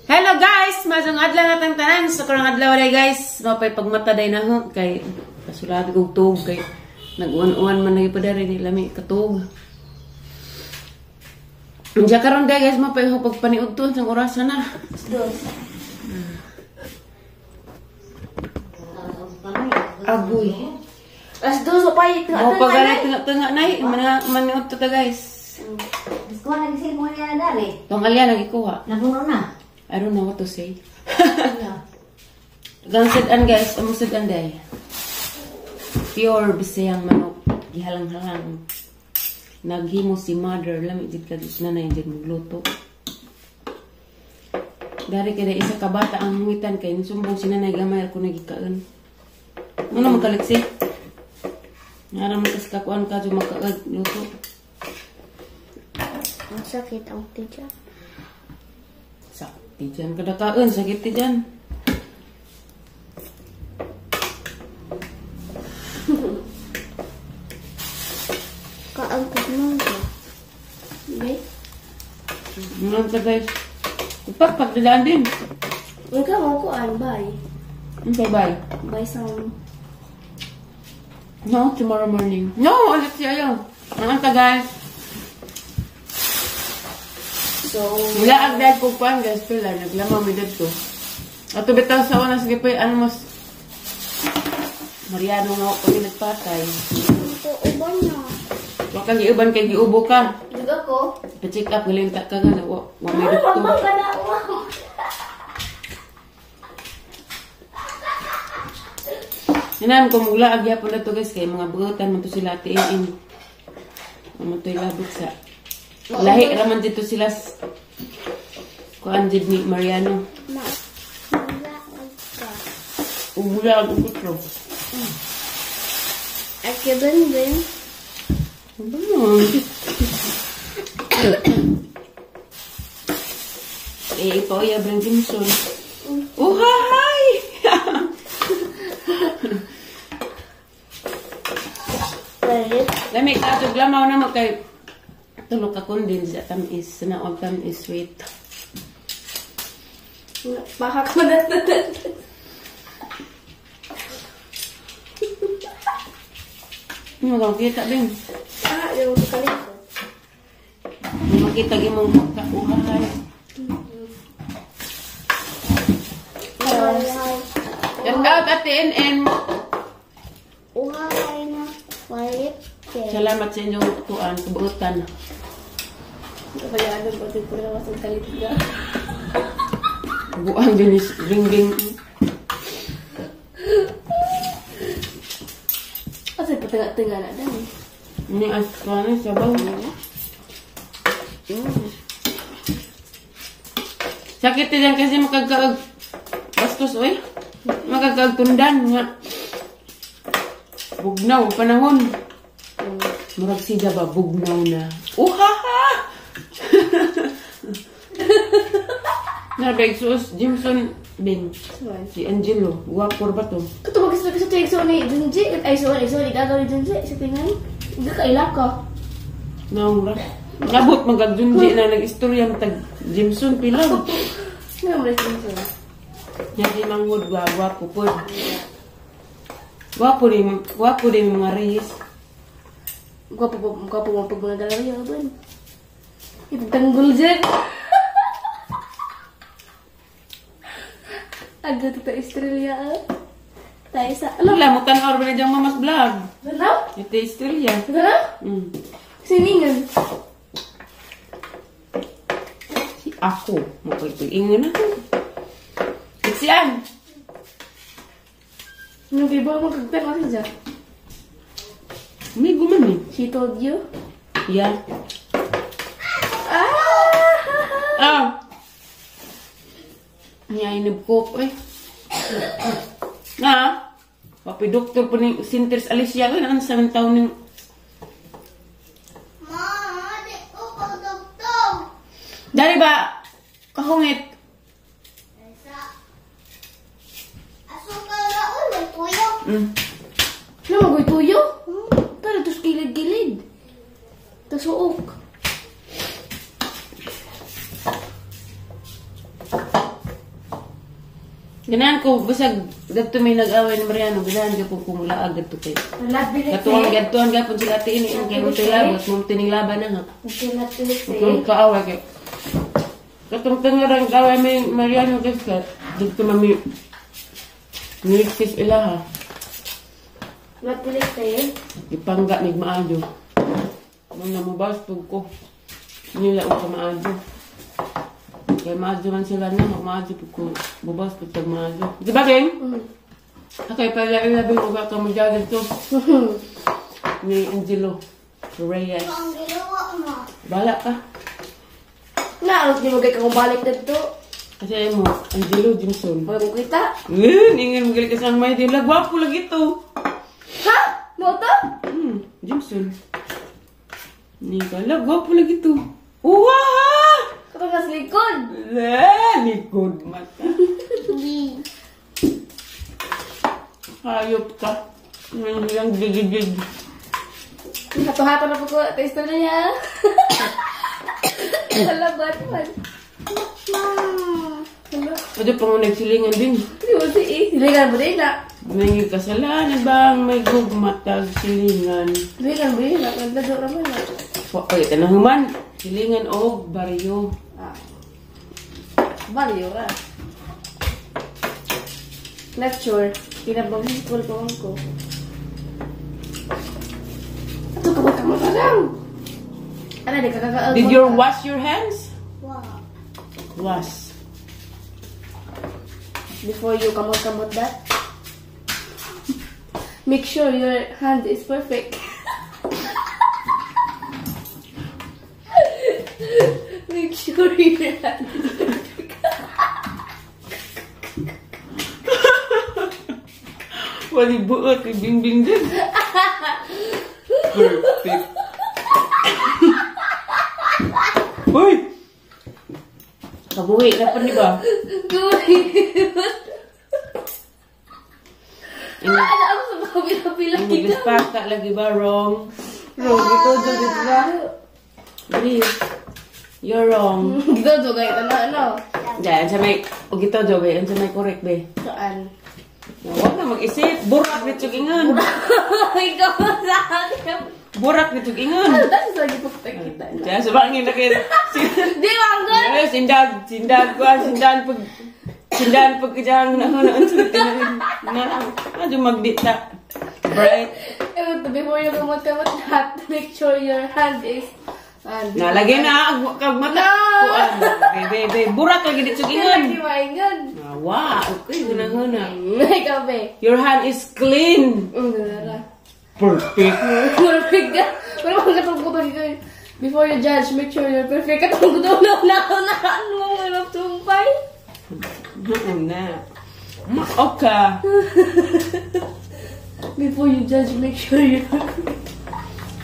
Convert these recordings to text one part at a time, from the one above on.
Hello guys! Masong adlaw natang tanan. So karong adlaw day guys, mapay pagmata day na ho kay kasulado kog tuog kay nag-uwan-uwan man lagi pa diri di lami katuog. Unja karon day guys, mapay ho pagpaniudto sang orasa na. Dos. Agoy. As dos pa Mo pagalit tunga-tunga nay, maniudto ta guys. Kuha na kasi mo niya dali. Tong alya lagi kuha. Napuno na. I don't know what to say. Gang sudan guys, among sudan day. Pure Bisayang manok, gihalang-halang. Naghimo si mother, lami jud ka nanay jud magluto. Dari kay isa ka bata ang hungitan kay nisumbong si nanay gamay ra ko nagikaon. Ano magkaliksi? Ngaran man kasi kakuan ka jud magkaag luto. Ang sakit ang tiyan. Sakit tiyan kadakaon, sakit tiyan. Kaang kagmangga. Okay? Ano ta guys? Upak, pagdadaan din. Ikaw mo ko, an, bye. Okay, bye. Bye some. No, tomorrow morning. No, alit siya ayaw. Ano ta guys? So, wala ang dahil ko kuan guys, pila, naglama mi dito. Ato bitaw sa una, sige pa, ano mas Mariano nga ako pag nagpatay. Ito, uban na. Wa kang giuban kay giubo ka. Duga ko. Pa-check up, galing ta ka nga, wa may doktor. Mama ka na, wow. Hinaan ko mula, agyapon na to guys, kay mga buotan man to sila tiin. Ano to'y labot sa lahi raman dito sila kuan jud ni Mariano. Ubula ang ukutro. Akiban din. Ano? Eh, ipauya brang Jimson. Oh, hi! Lami ka tug lamaw na mo kay tulog ka kundi sa tamis na og tamis sweet. Baka ko na. Ano makita din? Ah, yung kalito. Makita imong kauhay. Shout out Ate NN. Uhay na. Wait. Salamat sa inyong tuan, kabuutan. Kaya ano ba ito na masang kalit ka? Buang din is ring-ring. Kasi patinga-tinga na din. Ini aswane sabaw. Sakit din kasi makagkaag bastos oy. Makagkaag tundan nga. Bugnaw panahon. Murag siya ba bugnaw na. Uhaha. Nabeg sus Jimson Ben. Si Angelo, guwapo ba to? Kato magkasal sa tuig so ni Junji, ay so ni so ni gagaw ni Junji sa tingan. Hindi ka ila ka. Naong ra. Nabot magag Junji na nag-istorya tag Jimson pila. Nga mo Jimson. Nya di manghud gwapo pod. Gwapo din mga reyes. Gwapo mo pag mga galaw ban. Ipagtanggol dyan. Agad ito Australia. Tayo sa... Ano lang, mo tanaw ba na diyang mamas vlog? Ano? Ito Australia. Ano? Siningan. Si ako. Mapagpag-ingon ako. Iksian! Nung iba mo kagtan kasi dyan. May guman eh. She told you? Yeah. Ah! Ah! Niya inibkop eh. Na? Papi doktor po ni Sinters Alicia. Ano ang 7 taon ng... Ma, di ko pa doktor. Dari ba? Kahungit. Asukal na ulo, tuyo. Ano magoy tuyo? Tara, tos gilid-gilid. Tasuok. Ganahan ko, basag, gadto may nag-away ni Mariano, ganahan ka po kung laag gadto kay. Love. Katuang gadtuan gapon sila ati ini, ang kay mo labot, mo tining laban na nga. Kung kaaway kay. Katong tangarang kaaway may Mariano kasi dito mami niliksis ilaha. Love eh. Ipangga mig maayo. Nung namubas pug ko. Nila og maayo. Kay maayo man sila na, maayo pug ko. Bubas pug tag maayo. Di ba, Beng? Okay, pala ilabi ko ka mo dyan dito. Ni Angelo Reyes. Ang giluwa mo. Bala ka. Na, di mo kay kung balik dito. Kasi mo, Angelo Jimson. Wala ko kita. Ngayon, ingan mo galing kasi ang may dila. Gwapo lagi ito. Ha? Mo to? Jimson. Ni kala, gwapo lagi ito. Uwa! Katong nasa likod. Le, likod mata. Hayop ka. Yung gigigig. Hato-hato na po ko. Taste na niya. Hala, batman. Hala. Pwede pang nagsilingan din. Hindi mo si eh. Silingan mo din na. May kasalanan bang may gugmatag silingan? Silingan mo din na. Nagdado raman na. Oy, tanahuman. Silingan og baryo. Ah. Baryo ka. Not sure. Kinabang sa school ko ko. Ato ka ba ka lang? Ano, di ka kakaag. Did you wash your hands? Wow. Wash. Before you kamot-kamot that, make sure your hand is perfect. Make sure your hand is perfect. Wali buot, bingbing din. Perfect. Uy! Kabuhi na pa, di ba? Good. Ano ako sa mga pila-pila English pa, lagi ba? Wrong. Wrong. Ito, dito ba? Please. You're wrong. Gito, jogay. Ano, ano? Diyan, sa may, o gito, jogay. Sa may correct, be. Saan? Huwag na mag-isip. Burak dito ingon. Ikaw sa akin. Burak dito ingon. Ano, dahil sa lagi pagkita na. Diyan, subangin na kayo. Di, wanggon! Yes, sindag, sindag ko, sindan pag, sindan pag kajang na na na, na, magdita. Right? Before you kamot-kamot that, make sure your hand is Nalagay na, kag mata. Kuan. Be, be, burak lagi dito ingon. Lagi maingon. Wow, okay, guna-guna. Ikaw, be. Your hand is clean. Perfect. Perfect ka. Pero mga katong ko. Before you judge, make sure you're perfect. Katong ko na na na ano mo nga tumpay. Na. Okay. Before you judge, make sure you're perfect.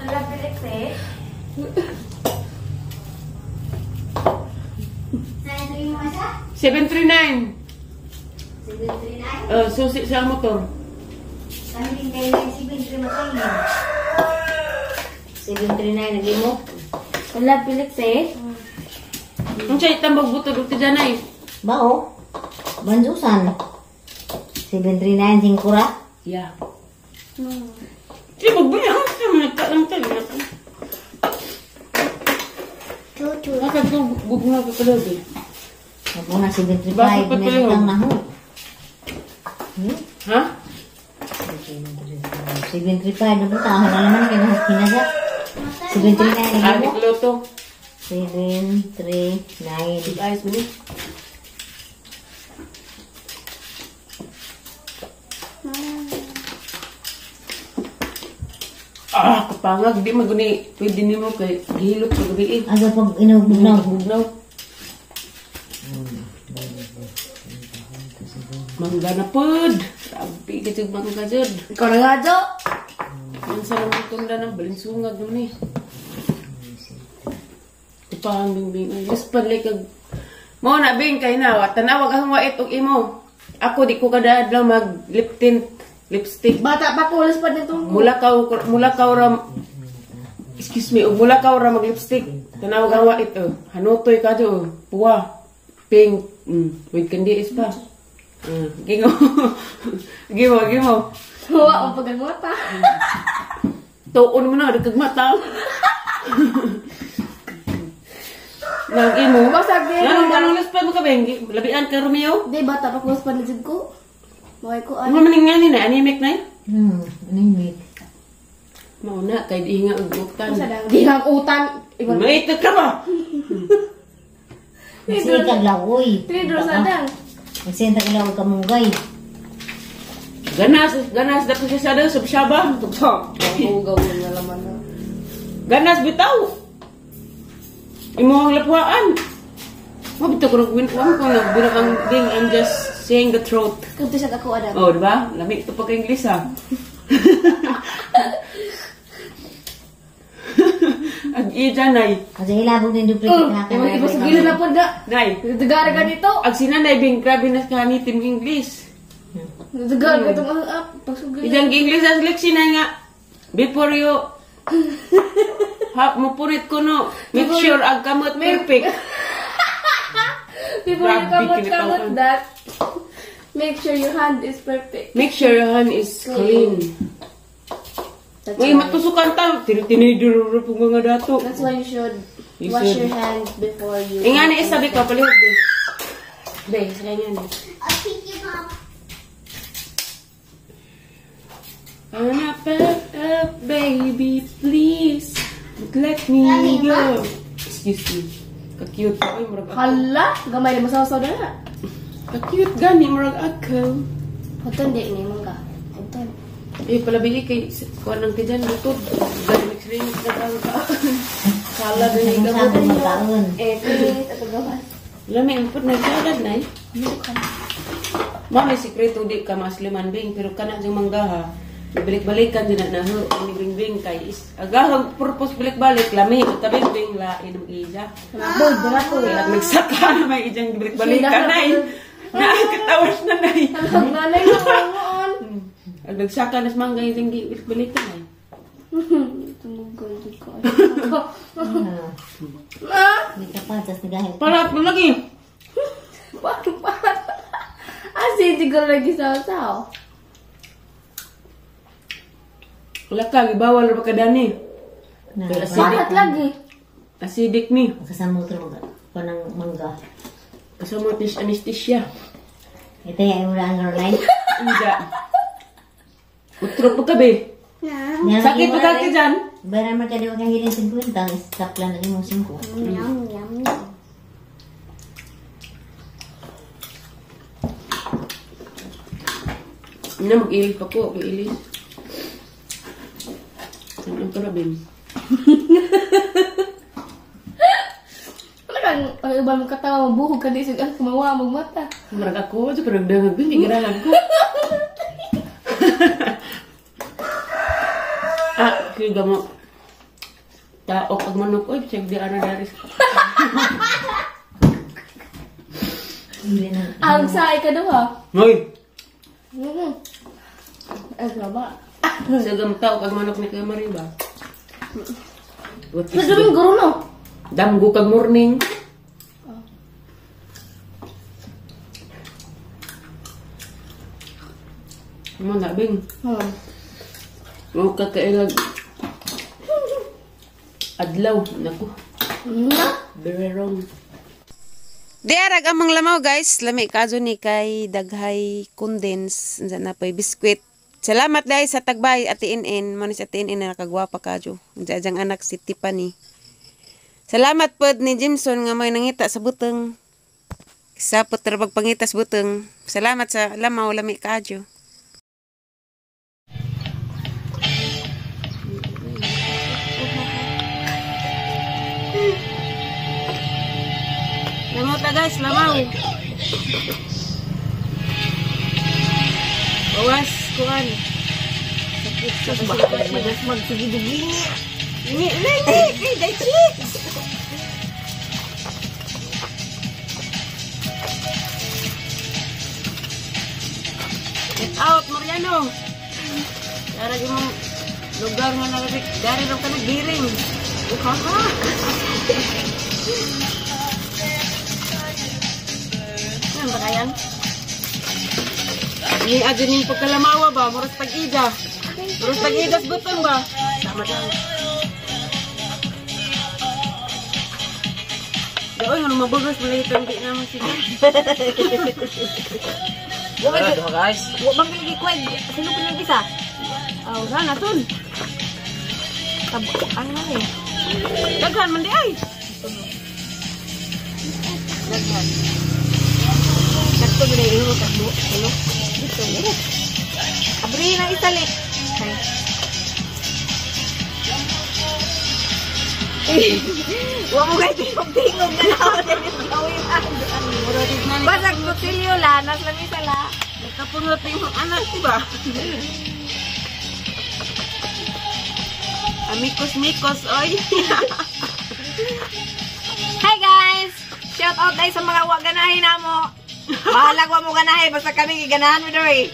Ang Felix eh. Saan mo siya? 739. 739? Susi sa motor. Kami din kayo yung 739. 739 naging mo. Wala, Felix eh. Ang siya itambag buto dito dyan ay. Bao? Banjusan. 739 singkura. Yeah. Di ba ba yan? Ang tayo. Chuchu. Nakagugugna ka pala eh. Ako na 735 Bakit pa na tayo? itang naho. Ha? 735 na buta. Ako na naman kinasa. 739 na Adik mo. loto. 739. Ayos mo ni. Ah, kapangag. Di maguni. Pwede nimo kay gihilot sa gabi eh. Aga pag inugnaw. Bugnaw. Mangga na pod. Grabe ka mangga jud. Ikaw na nga, Jo. Ang sarang tunda ng balinsungag naman eh. Upang bing bing. Yes, padlay kag mo na bing kay na tanawag akong wait og imo. Ako di ko kada adlaw mag lip tint, lipstick. Bata pa ko, pa nito. Mula kaw ra, excuse me, ug mula kaw ra mag lipstick. Tanawag ang wait oh. Hanutoy ka do. Puwa. Pink. With candy is pa. Gingo. Gimo, gimo. Wa ang pagagmata. Tuon mo na, kag mata. Nang imo. Basag din. Anong anong pa mo ka beng? Labian ka Romeo? Di bata pa ko pa na jud ko. Maway ko Ano man nga ni na anemic na? Anemic. Mao na kay di nga og utan. Di nga utan. May ka ba? Sige kag lawoy. Tridor sa dang. Magsenta ka lawoy kamunggay. Ganas, ganas dapat siya sa subsyaba. Hugaw na laman na. Ganas bitaw. Imo ang lapuan. Mabito ko nag win ko nag ang ding, I'm just saying the truth. Kunti sa ako adam. Oh, di ba? Lami ito pagka English ha. Ag ija nay. Kasi ilabog din duplicate na Ay, iba sa gilid na po ga. Nay. Nagdagara ka dito. Ag sinanay bing grabe na kani team English. Nagdagara ka itong ang up. Pagsugil. Ijang English as leksyon na nga. Before you ha, mupurit ko no. Make sure ang kamot perfect. Before you Grabe, kamot that, make sure your hand is perfect. Make sure your hand is clean. That's May matusukan ta. Tiniduro po mga dato. That's why you should You wash should. your hands before you. Eh nga na isabi ko, palihog be. Be, sa kanya ni. I'll pick you up. Wanna back up, baby, please. But let me go. Excuse me. Ka-cute pa. Ay, murag ako. Hala, gamay na masaw-saw na na. Ka-cute gani, murag ako. Hoton di ni mangga. Hoton. Eh, palabi kay kuan ng tiyan butod. Gani remix na tawag ka. Salad na ni Ang gamot. magkaon. Eh, please, ato gawas. Lami ang pud na salad na eh. Mao may sikreto di ka masliman bing pero kana jung manggaha. Balik-balikan din na ho ni bing bing kay is agahang purpose balik-balik lami tabing bing lain ang ija. Boy, dara ko. Kaya nagsaka na may ijang balik-balikan nay. Nakakatawas na nay. Ang nanay mo noon. Ag nagsaka nas mangga ijang balik-balikan nay. Tumugon jud ko. Ah. May kapatas nagahil. Para po lagi. Paano pa? Asi siguro lagi saw-saw. Wala ka, gibawal ra ba ka dani? Bakit lagi? Acidic ni. Kasama mo ito ng mangga. Kasama tis anesthesia. Ito yung wala ang line. Inja. Utro pa ka be. Sakit pa ka dyan. Bayaran man ka di ka hiling 50, stop lang na imong 5. Yum, yum, yum. Na mag-ilis pa ko, mag-ilis. Anong karabin? Wala kang ang iba mong katawa, mabuhog ka di sa ang kumawa magmata. Marag ako, sa parang dangag bin, gigirahan ko. Ah, kaya mo. Taok ag manok, oy, check di ana dari. Ang saay ka daw ha. Hoy, Ay, graba. sa gamtaok ag manok ni kay Mariba. What is Mas daming guro no. Damgo kag morning. Mo na bing. Mo ka kailag adlaw nako. Na? Very wrong. Diarag amang lamaw guys, lami kajo ni kay daghay condense, unsa na po'y biskwit. Salamat guys sa tagbay Ate Inin, mo ni si Ate Inin na nakagwapa kajo. Unsa jang anak si Tiffany. Salamat pod ni Jimson nga may nangita sa buteng. Sapot ra pagpangita sa buteng. Salamat sa lamaw, lami kajo. Lamaw ta guys, lamaw. Bawas, kuan. Sakit sa Magas magsigidugini. Ini, ini, ini, kay chicks. Get out, Mariano. Dara yung lugar nga nalabik. Dari raw ka nagbiring. Uhaha. Ano ba kayan? Ni adyo ning pagkalamawa ba, muras tag-ida. Muras tag-ida sa buton ba? Tama lang. Daoy, ano mabugos mo ito, hindi naman sila. Wala, guys. Wa bang lagi kwed. Sino pa yung isa? Aw, sana tun. Ano eh? Daghan man di ay. Daghan. Sakto ba na yung tatlo? Ano? Dito. Abri na isali. Wa mo kay tingog na ako Mura di na ni. Basag kutsilyo la, nas lang isa la. Nagkapunot na yung anak, di ba? Amikos mikos, oy. Hi guys! Shout out ay sa mga wa ganahin namo. Bahalag wa mo ganahi basta kami giganahan mo diri.